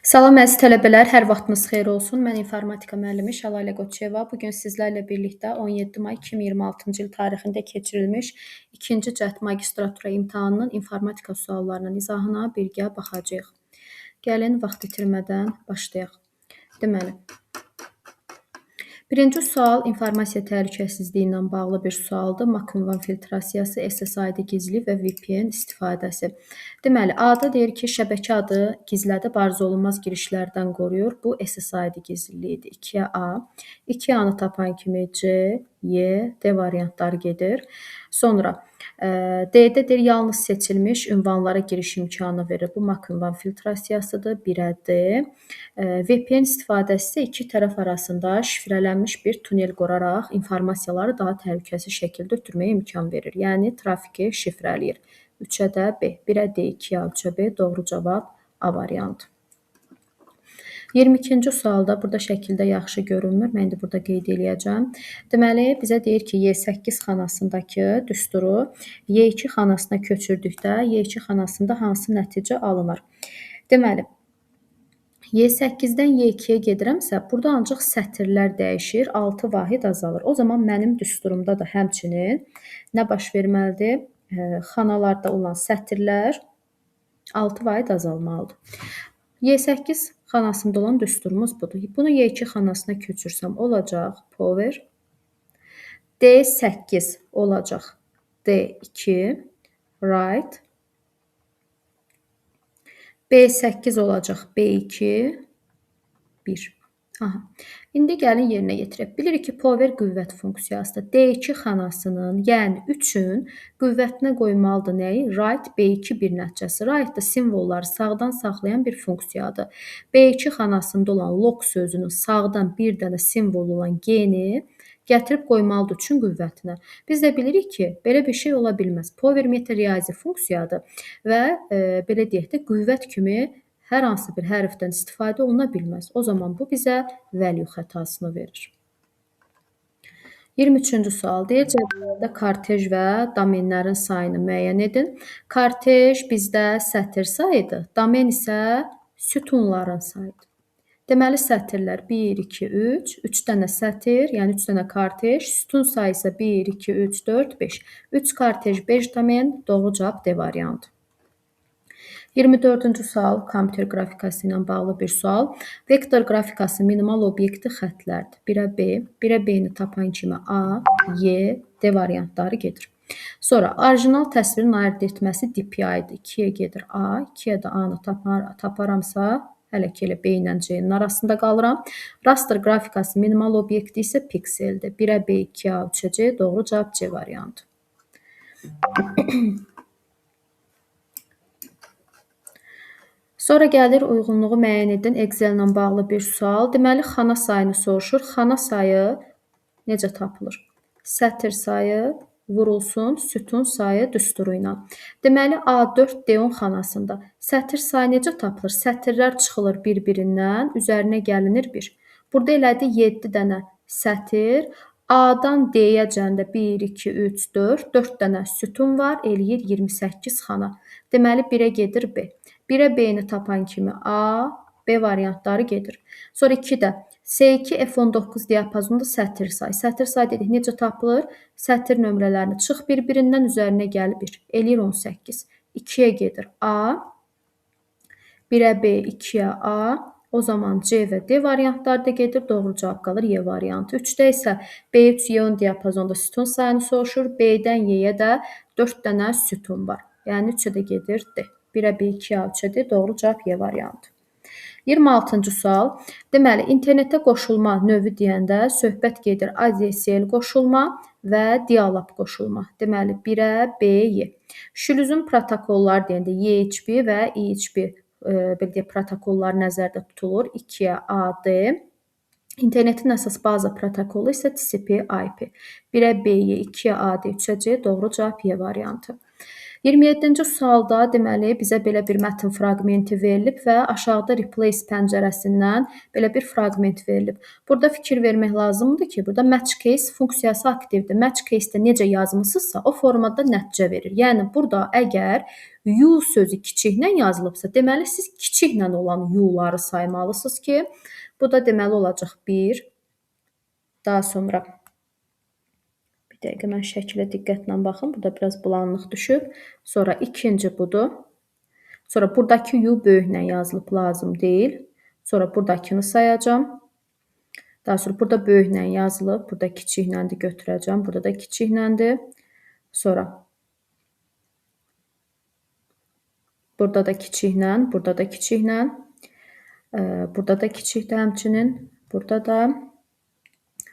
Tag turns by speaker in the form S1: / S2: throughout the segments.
S1: Salam əziz tələbələr, hər vaxtınız xeyir olsun. Mən informatika müəllimi Şəlalə Qoçeva. Bu gün sizlərlə birlikdə 17 may 2026-cı il tarixində keçirilmiş ikinci cəhd magistratura imtahanının informatika suallarının izahına birgə baxacağıq. Gəlin vaxt itirmədən başlayaq. Deməli, birinci sual informasiya təhlükəsizliyi ilə bağlı bir sualdır. MAC ünvan filtrasiyası, SSID gizli və VPN istifadəsi. Deməli, A-da deyir ki, şəbəkə adı gizlədib arzuolunmaz girişlərdən qoruyur. Bu SSID gizliliyidir. 2-yə A. 2A-nı tapan kimi C, Y, D variantları gedir. Sonra D-də deyir, yalnız seçilmiş ünvanlara giriş imkanı verir. Bu MAC ünvan filtrasiyasıdır. 1-ə D. VPN istifadəsi isə iki tərəf arasında şifrələnmiş bir tunel quraraq informasiyaları daha təhlükəsiz şəkildə ötürməyə imkan verir. Yəni, trafiki şifrələyir. 3-ə də B. 1-ə D, 2-yə A, 3-ə B. Doğru cavab A variantı. 22-ci sualda burada şəkildə yaxşı görünmür. Mən indi burada qeyd eləyəcəm. Deməli, bizə deyir ki, Y8 xanasındakı düsturu Y2 xanasına köçürdükdə Y2 xanasında hansı nəticə alınır? Deməli, Y8-dən Y2-yə gedirəmsə, burada ancaq sətirlər dəyişir, 6 vahid azalır. O zaman mənim düsturumda da həmçinin nə baş verməlidir? Xanalarda olan sətirlər 6 vahid azalmalıdır. Y8 xanasında olan düsturumuz budur. Bunu Y2 xanasına köçürsəm olacaq power. D8 olacaq D2 right. B8 olacaq B2 1. Aha. İndi gəlin yerinə yetirək. Bilirik ki, power qüvvət funksiyasıdır. D2 xanasının, yəni 3-ün qüvvətinə qoymalıdır nəyi? Right B2 bir nəticəsi. Right da simvolları sağdan saxlayan bir funksiyadır. B2 xanasında olan log sözünün sağdan bir dənə simvol olan G-ni gətirib qoymalıdır 3-ün qüvvətinə. Biz də bilirik ki, belə bir şey ola bilməz. Power ümumiyyətlə riyazi funksiyadır və belə deyək də qüvvət kimi hər hansı bir hərfdən istifadə oluna bilməz. O zaman bu bizə value xətasını verir. 23-cü sual deyir, cədvəldə kartej və domenlərin sayını müəyyən edin. Kartej bizdə sətir sayıdır, domen isə sütunların sayıdır. Deməli, sətirlər 1, 2, 3, 3 dənə sətir, yəni 3 dənə kartej, sütun sayı isə 1, 2, 3, 4, 5. 3 kartej, 5 domen, doğru cavab D variantı. 24-cü sual kompüter qrafikası ilə bağlı bir sual. Vektor qrafikası minimal obyekti xəttlərdir. 1-ə B, 1-ə B-ni tapan kimi A, Y, D variantları gedir. Sonra orijinal təsvirin ayırd etməsi DPI-dir. 2-yə gedir A, 2-yə də A-nı taparamsa, hələ ki elə B ilə C-nin arasında qalıram. Raster qrafikası minimal obyekti isə pikseldir. 1-ə B, 2-yə A, 3-ə C. Doğru cavab C variantı. Sonra gəlir uyğunluğu müəyyən edin Excel ilə bağlı bir sual. Deməli, xana sayını soruşur. Xana sayı necə tapılır? Sətir sayı vurulsun sütun sayı düsturu ilə. Deməli, A4 D10 xanasında sətir sayı necə tapılır? Sətirlər çıxılır bir-birindən, üzərinə gəlinir 1. Burada elədi 7 dənə sətir. A-dan D-yə cəndə 1, 2, 3, 4, 4 dənə sütun var, eləyir 28 xana. Deməli, 1-ə gedir B. 1-ə B-ni tapan kimi A, B variantları gedir. Sonra 2-də S2 F19 diapazonunda sətir sayı. Sətir sayı dedik, necə tapılır? Sətir nömrələrini çıx bir-birindən, üzərinə gəlir 1. Eləyir 18. 2-yə gedir A, 1-ə B, 2-yə A. O zaman C və D variantları da gedir. Doğru cavab qalır Y variantı. 3-də isə B3, Y10 diapazonda sütun sayını soruşur. B-dən Y-yə də 4 dənə sütun var. Yəni 3-ə də gedir D. 1-ə B, 2-yə A, 3-ə D. Doğru cavab Y variantı. 26-cı sual. Deməli, internetə qoşulma növü deyəndə söhbət gedir ADSL qoşulma və dial-up qoşulma. Deməli, 1-ə B, Y. Şlüzün protokolları deyəndə YHB və IHB belə deyək, protokollar nəzərdə tutulur. 2-yə A, D. İnternetin əsas baza protokolu isə TCP/IP. 1-ə B, Y, 2-yə A, D, 3-ə C. Doğru cavab Y variantı. 27-ci sualda deməli bizə belə bir mətn fraqmenti verilib və aşağıda replace pəncərəsindən belə bir fraqment verilib. Burada fikir vermək lazımdır ki, burada match case funksiyası aktivdir. Match case-də necə yazmısınızsa, o formada nəticə verir. Yəni burada əgər U sözü kiçiklə yazılıbsa, deməli siz kiçiklə olan U-ları saymalısınız ki, bu da deməli olacaq 1. Daha sonra bir dəqiqə mən şəkilə diqqətlə baxın. Burada biraz bulanıq düşüb. Sonra ikinci budur. Sonra buradakı U böyüklə yazılıb, lazım deyil. Sonra buradakını sayacağam. Daha sonra burada böyüklə yazılıb, burada kiçikləndir götürəcəm. Burada da kiçikləndir. Sonra burada da kiçiklə, burada da kiçiklə, burada da kiçikdir həmçinin, burada da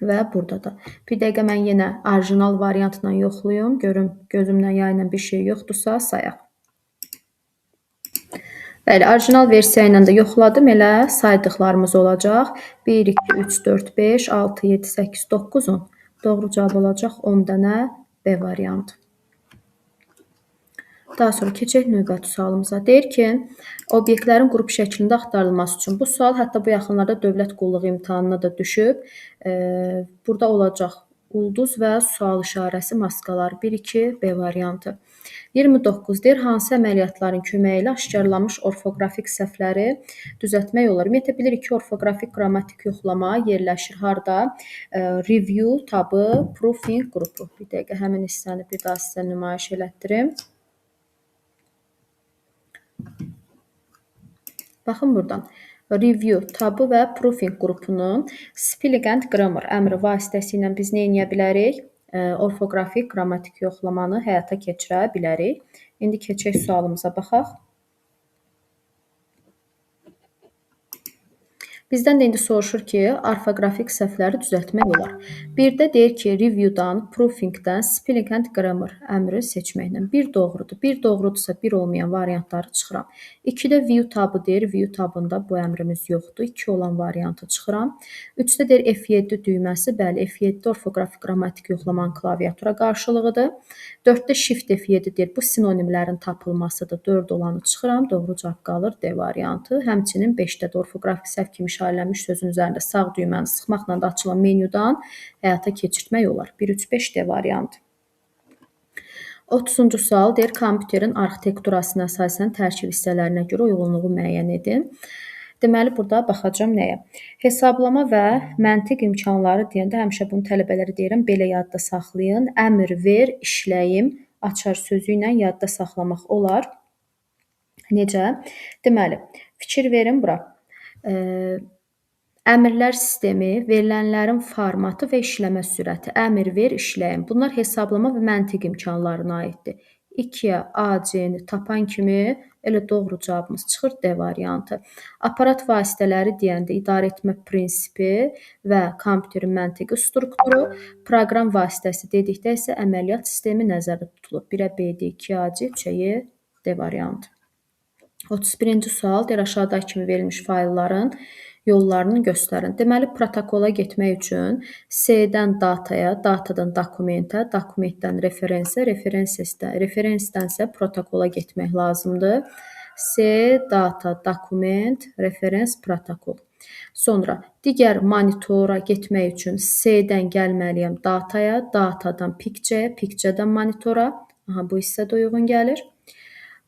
S1: və burada da. Bir dəqiqə mən yenə orijinal variantla yoxlayım, görüm gözümlə yayla bir şey yoxdursa sayaq. Bəli, orijinal versiya ilə də yoxladım, elə saydıqlarımız olacaq. 1, 2, 3, 4, 5, 6, 7, 8, 9, 10. Doğru cavab olacaq 10 dənə B variantı. Daha sonra keçək növbəti sualımıza. Deyir ki, obyektlərin qrup şəklində axtarılması üçün. Bu sual hətta bu yaxınlarda dövlət qulluğu imtahanına da düşüb. Burada olacaq ulduz və sual işarəsi maskaları. 1, 2, B variantı. 29 deyir, hansı əməliyyatların köməyi ilə aşkarlanmış orfoqrafik səhvləri düzəltmək olar? Ümumiyyətlə, bilirik ki, orfoqrafik qrammatik yoxlama yerləşir harda? Review tabı, proofing qrupu. Bir dəqiqə həmin hissəni bir daha sizə nümayiş elətdirim. Baxın buradan. Review tabı və proofing qrupunun Spelling and Grammar əmri vasitəsilə biz nə edə bilərik? Orfoqrafik qrammatik yoxlamanı həyata keçirə bilərik. İndi keçək sualımıza baxaq. Bizdən də indi soruşur ki, orfoqrafik səhvləri düzəltmək olar. Birdə deyir ki, review'dan, proofing'dən, spelling and grammar əmri seçməklə. Bir doğrudur. Bir doğrudursa, bir olmayan variantları çıxıram. 2-də view tabı deyir. View tabında bu əmrimiz yoxdur. 2 olan variantı çıxıram. 3-də deyir F7 düyməsi. Bəli, F7 orfoqrafik qrammatik yoxlamanın klaviatura qarşılığıdır. 4-də Shift F7 deyir. Bu sinonimlərin tapılmasıdır. 4 olanı çıxıram. Doğru cavab qalır D variantı. Həmçinin 5-də də orfoqrafik səhv kimi işarələnmiş sözün üzərində sağ düyməni sıxmaqla da açılan menyudan həyata keçirtmək olar. 1, 3, 5 D variantı. 30-cu sual deyir, kompüterin arxitekturasına əsasən tərkib hissələrinə görə uyğunluğu müəyyən edin. Deməli, burada baxacağam nəyə? Hesablama və məntiq imkanları deyəndə həmişə bunu tələbələrə deyirəm, belə yadda saxlayın. Əmr ver, işləyim, açar sözü ilə yadda saxlamaq olar. Necə? Deməli, fikir verin bura. Əmrlər sistemi, verilənlərin formatı və işləmə sürəti. Əmr ver, işləyim. Bunlar hesablama və məntiq imkanlarına aiddir. 2-yə A, C-ni tapan kimi elə doğru cavabımız çıxır D variantı. Aparat vasitələri deyəndə idarə etmə prinsipi və kompüterin məntiqi strukturu, proqram vasitəsi dedikdə isə əməliyyat sistemi nəzərdə tutulur. 1-ə B, D, 2-yə A, C, 3-ə Y, D variantı. 31-ci sual deyir, aşağıdakı kimi verilmiş faylların yollarını göstərin. Deməli, protokola getmək üçün C-dən dataya, datadan dokumentə, dokumentdən referensə, referensdən isə protokola getmək lazımdır. C, data, dokument, referens, protokol. Sonra digər monitora getmək üçün C-dən gəlməliyəm dataya, datadan picture-yə, picture-dən monitora. Aha, bu hissə də uyğun gəlir.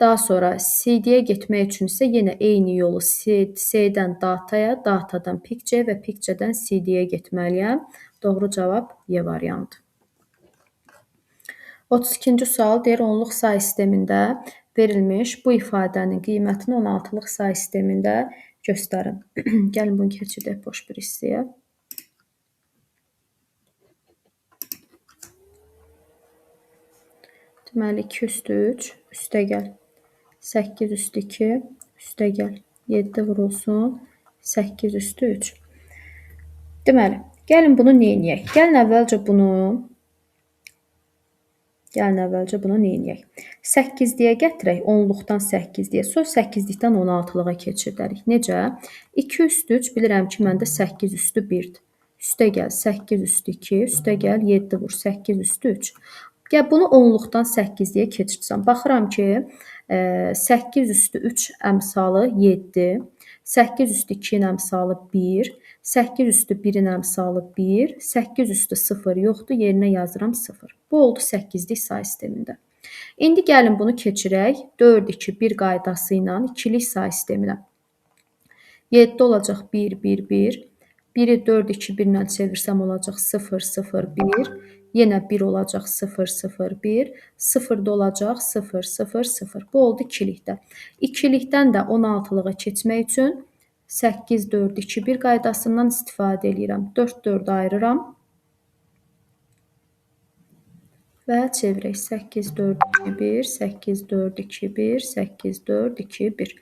S1: Daha sonra CD-yə getmək üçün isə yenə eyni yolu C-dən dataya, datadan picture-yə və picture-dən CD-yə getməliyəm. Doğru cavab Y variantı. 32-ci sual deyir, onluq say sistemində verilmiş bu ifadənin qiymətini 16-lıq say sistemində göstərin. Gəlin bunu keçirdək boş bir hissəyə. Deməli, 2 üstü 3, üstə gəl. 8 üstü 2, üstə gəl. 7 vurulsun, 8 üstü 3. Deməli, gəlin bunu neyniyək? Gəlin əvvəlcə bunu neyniyək? 8-liyə gətirək, onluqdan 8-liyə, sonra 8-likdən 16-lığa keçirdərik. Necə? 2 üstü 3, bilirəm ki, məndə 8 üstü 1-dir. Üstə gəl, 8 üstü 2, üstə gəl, 7 vur, 8 üstü 3. Gəl bunu onluqdan 8-liyə keçirsəm. Baxıram ki, 8 üstü 3 əmsalı 7, 8 üstü 2-nin əmsalı 1, 8 üstü 1-in əmsalı 1, 8 üstü 0 yoxdur, yerinə yazıram 0. Bu oldu 8-lik say sistemində. İndi gəlin bunu keçirək 4, 2, 1 qaydası ilə ikilik say sisteminə. 7 olacaq 1, 1, 1. 1-i 4, 2, 1 ilə çevirsəm olacaq 0, 0, 1. Yenə 1 olacaq 0, 0, 1. 0 da olacaq 0, 0, 0. Bu oldu ikilikdə. İkilikdən də 16-lığa keçmək üçün 8, 4, 2, 1 qaydasından istifadə eləyirəm. 4, 4 ayırıram. Və çevirək. 8, 4, 2, 1, 8, 4, 2, 1, 8, 4, 2, 1.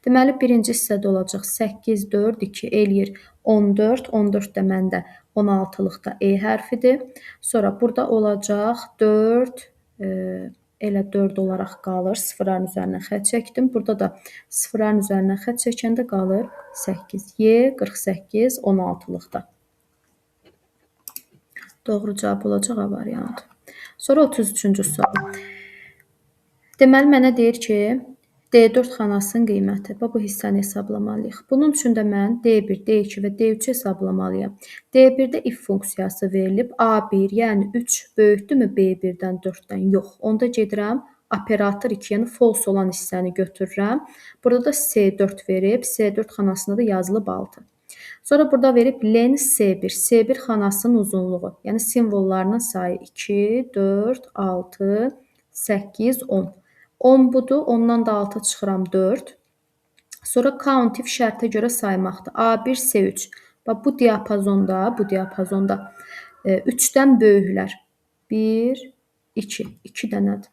S1: Deməli, birinci hissədə olacaq 8, 4, 2 eləyir 14. 14 də məndə 16-lıqda E hərfidir. Sonra burada olacaq 4, elə 4 olaraq qalır. Sıfırların üzərindən xətt çəkdim. Burada da sıfırların üzərindən xətt çəkəndə qalır 8. Y 48, 16-lıqda. Doğru cavab olacaq A variantı. Sonra 33-cü sual. Deməli, mənə deyir ki, D4 xanasının qiyməti. Bax, bu hissəni hesablamalıyıq. Bunun üçün də mən D1, D2 və D3 hesablamalıyam. D1-də if funksiyası verilib. A1, yəni 3 böyükdürmü B1-dən, 4-dən? Yox. Onda gedirəm operator 2, yəni false olan hissəni götürürəm. Burada da S4 verib. S4 xanasında da yazılıb 6. Sonra burada verib len S1. S1 xanasının uzunluğu, yəni simvollarının sayı 2, 4, 6, 8, 10. 10 budur, ondan da 6 çıxıram 4. Sonra count if şərtə görə saymaqdır. A1, S3. Bax, bu diapazonda, 3-dən böyüklər. 1, 2, 2 dənədir.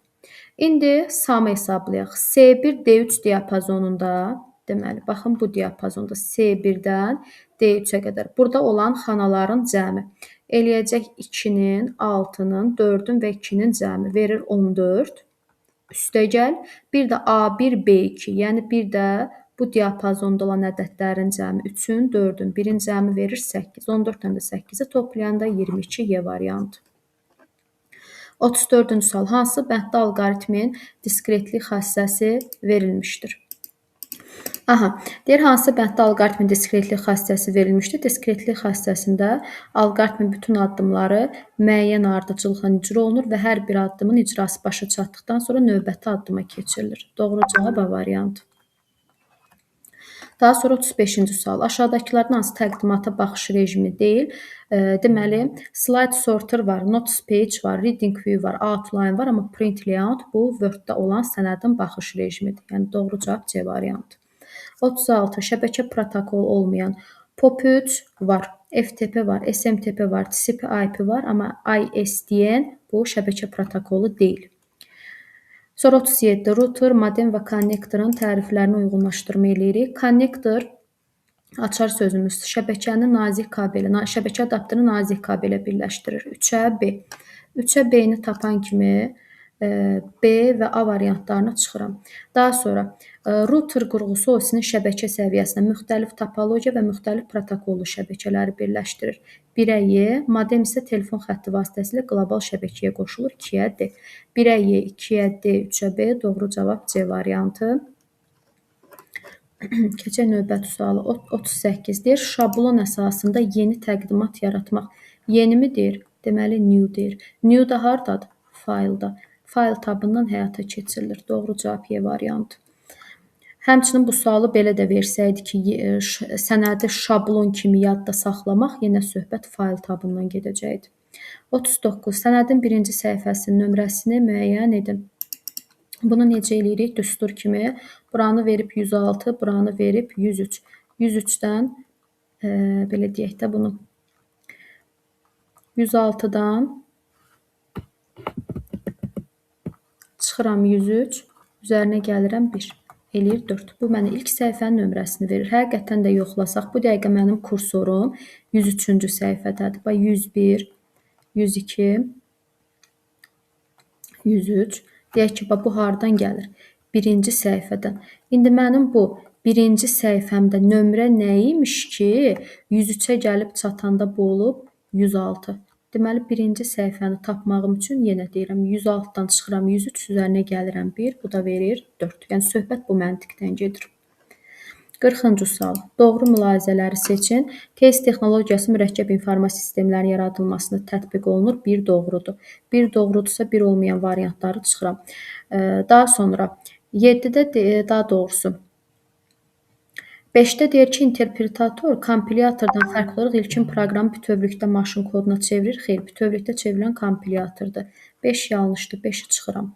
S1: İndi sum hesablayaq. S1, D3 diapazonunda, deməli, baxın bu diapazonda S1-dən D3-ə qədər. Burada olan xanaların cəmi. Eləyəcək 2-nin, 6-nın, 4-ün və 2-nin cəmi verir 14. Üstəgəl, bir də A1, B2, yəni bir də bu diapazonda olan ədədlərin cəmi 3-ün, 4-ün, 1-in cəmi verir 8. 14-dən də 8-i toplayanda 22 Y variantı. 34-cü sual. Hansı bənddə alqoritmin diskretlik xassəsi verilmişdir? Aha, deyir, hansı bənddə alqoritmin diskretlik xassəsi verilmişdir? Diskretlik xassəsində alqoritmin bütün addımları müəyyən ardıcıllıqla icra olunur və hər bir addımın icrası başa çatdıqdan sonra növbəti addıma keçirilir. Doğru cavab A variantı. Daha sonra 35-ci sual. Aşağıdakılardan hansı təqdimata baxış rejimi deyil? Deməli, slide sorter var, notes page var, reading view var, outline var, amma print layout bu Word-də olan sənədin baxış rejimidir. Yəni, doğru cavab C variantı. 36. Şəbəkə protokolu olmayan POP3 var, FTP var, SMTP var, TCP/IP var, amma ISDN bu şəbəkə protokolu deyil. Sonra 37. Router, modem və konnektorun təriflərini uyğunlaşdırma eləyirik. Konnektor, açar sözümüz, şəbəkəni nazik kabelə, şəbəkə adapterını nazik kabelə birləşdirir. 3-ə B. 3-ə B-ni tapan kimi B və A variantlarına çıxıram. Daha sonra router qurğusu OSI-nin şəbəkə səviyyəsinə müxtəlif topologiya və müxtəlif protokollu şəbəkələri birləşdirir. 1-ə Y, modem isə telefon xətti vasitəsilə qlobal şəbəkəyə qoşulur. 2-ə D. 1-ə Y, 2-ə D, 3-ə B. Doğru cavab C variantı. Keçək növbəti sualı. 38 deyir, şablon əsasında yeni təqdimat yaratmaq. Yenimi deyir? Deməli, new deyir. New da hardadır? Faylda. Fayl tabından həyata keçirilir. Doğru cavab Y variantı. Həmçinin bu sualı belə də versəydi ki, sənədi şablon kimi yadda saxlamaq, yenə söhbət fayl tabından gedəcəkdi. 39. Sənədin birinci səhifəsinin nömrəsini müəyyən edin. Bunu necə eləyirik? Düstur kimi. Buranı verib 106, buranı verib 103. 103-dən, belə deyək də bunu, 106-dan çıxıram 103, üzərinə gəlirəm 1, eləyir 4. Bu mənə ilk səhifənin nömrəsini verir. Həqiqətən də yoxlasaq, bu dəqiqə mənim kursorum 103-cü səhifədədir. Bax, 101, 102, 103. Deyək ki, bax, bu hardan gəlir? Birinci səhifədən. İndi mənim bu birinci səhifəmdə nömrə nə imiş ki, 103-ə gəlib çatanda bu olub 106. Deməli, birinci səhifəni tapmağım üçün yenə deyirəm, 106-dan çıxıram 103, üzərinə gəlirəm 1, bu da verir 4. Yəni, söhbət bu məntiqdən gedir. 40-cı sual. Doğru mülahizələri seçin. Tez texnologiyası mürəkkəb informasiya sistemlərinin yaradılmasında tətbiq olunur. 1 doğrudur. 1 doğrudursa, 1 olmayan variantları çıxıram. Daha sonra 7-də, daha doğrusu 5-də deyir ki, interpretator kompilyatordan fərqli olaraq ilkin proqramı bütövlükdə maşın koduna çevirir. Xeyr, bütövlükdə çevrilən kompilyatordur. 5 yanlışdır, 5-i çıxıram.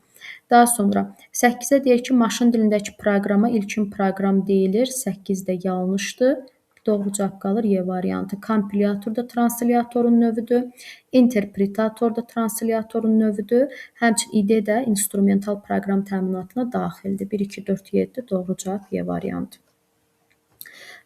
S1: Daha sonra 8-ə deyir ki, maşın dilindəki proqrama ilkin proqram deyilir. 8 də yanlışdır. Doğru cavab qalır Y variantı. Kompilyator da translyatorun növüdür. İnterpretator da translyatorun növüdür. Həmçinin IDE də instrumental proqram təminatına daxildir. 1, 2, 4, 7 doğru cavab Y variantı.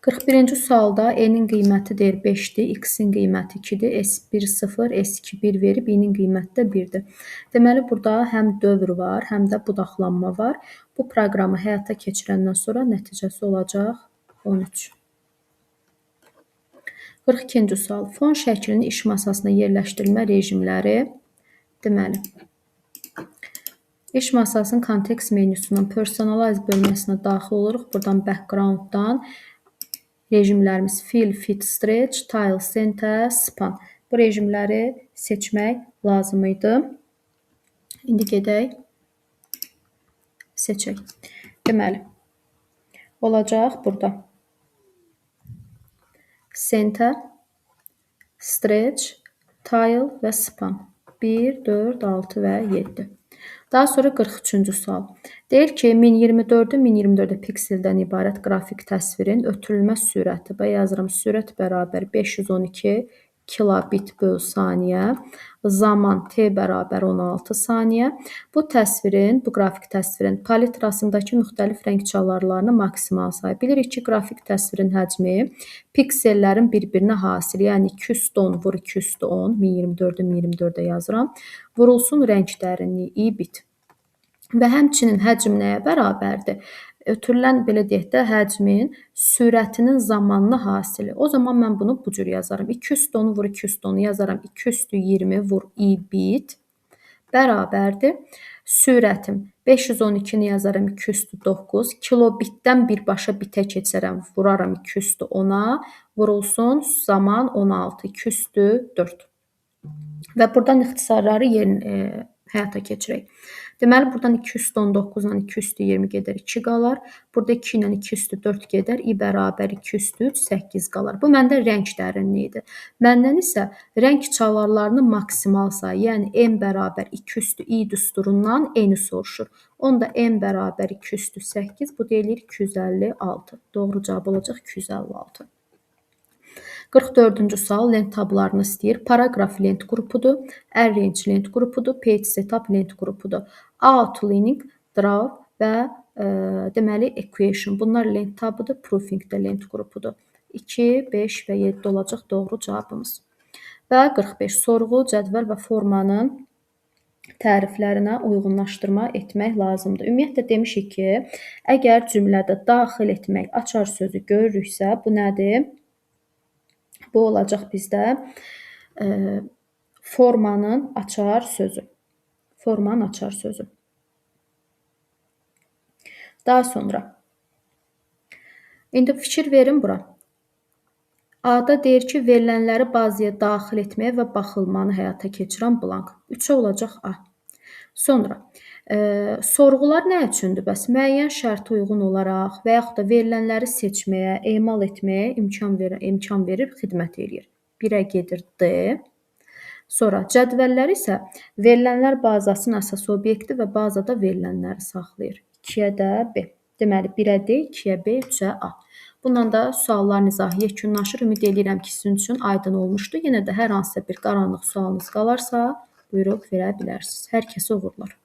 S1: 41-ci sualda N-in qiyməti deyir 5-dir, X-in qiyməti 2-dir, S1 0, S2 1 verib, Y-nin qiyməti də 1-dir. Deməli, burada həm dövr var, həm də budaqlanma var. Bu proqramı həyata keçirəndən sonra nəticəsi olacaq 13. 42-ci sual. Fon şəklinin iş masasına yerləşdirilmə rejimləri. Deməli, iş masasının kontekst menyusundan Personalize bölməsinə daxil oluruq. Buradan background-dan rejimlərimiz Fill, Fit, Stretch, Tile, Center, Span. Bu rejimləri seçmək lazım idi. İndi gedək, seçək. Deməli, olacaq burada Center, Stretch, Tile və Span. 1, 4, 6 və 7. Daha sonra 43-cü sual. Deyir ki, 1024-ün 1024-ə pikseldən ibarət qrafik təsvirin ötürülmə sürəti. Bax, yazıram, sürət bərabər 512 kilobit böl saniyə, zaman t bərabər 16 saniyə. Bu təsvirin, bu qrafik təsvirin palitrasındakı müxtəlif rəng çalarlarının maksimal sayı. Bilirik ki, qrafik təsvirin həcmi piksellərin bir-birinə hasili, yəni 210 vur 210, 1024-ü 1024-ə yazıram, vurulsun rəng dərinliyi i bit. Və həmçinin həcm nəyə bərabərdir? Ötürülən, belə deyək də, həcmin sürətinin zamanına hasili. O zaman mən bunu bu cür yazaram. 210 vur 210 yazaram. 220 vur i bit bərabərdir. Sürətim 512-ni yazaram 209. Kilobitdən birbaşa bitə keçərəm. Vuraram 210-a. Vurulsun zaman 16. 204. Və buradan ixtisarları həyata keçirək. Deməli, buradan 219 ilə 220 gedər, 2 qalar. Burada 2 ilə 204 gedər, i bərabər 203, 8 qalar. Bu, məndə rəng dərinliyidir. Məndən isə rəng çalarlarının maksimal sayı, yəni m bərabər 2 i düsturundan n-i soruşur. Onda m bərabər 2 8, bu deyilir 256. Doğru cavab olacaq 256. 44-cü sual lent tablarını istəyir. Paragraf lent qrupudur, arrange lent qrupudur, page setup lent qrupudur. Outlining, draw və deməli equation. Bunlar lent tabıdır, proofing də lent qrupudur. 2, 5 və 7 olacaq doğru cavabımız. Və 45 sorğu, cədvəl və formanın təriflərinə uyğunlaşdırma etmək lazımdır. Ümumiyyətlə demişik ki, əgər cümlədə daxil etmək açar sözü görürüksə, bu nədir? Bu olacaq bizdə formanın açar sözü. Formanın açar sözü. Daha sonra, indi fikir verin bura. A-da deyir ki, verilənləri bazaya daxil etməyə və baxılmanı həyata keçirən blank. 3-ə olacaq A. Sonra, sorğular nə üçündür? Bəs müəyyən şərtə uyğun olaraq və yaxud da verilənləri seçməyə, emal etməyə imkan verir, xidmət eləyir. 1-ə gedir D. Sonra cədvəllər isə verilənlər bazasının əsas obyekti və bazada verilənləri saxlayır. 2-yə də B. Deməli, 1-ə D, 2-yə B, 3-ə A. Bununla da sualların izahı yekunlaşır. Ümid eləyirəm ki, sizin üçün aydın olmuşdu. Yenə də hər hansısa bir qaranlıq sualınız qalarsa, buyurub verə bilərsiniz. Hər kəsə uğurlar.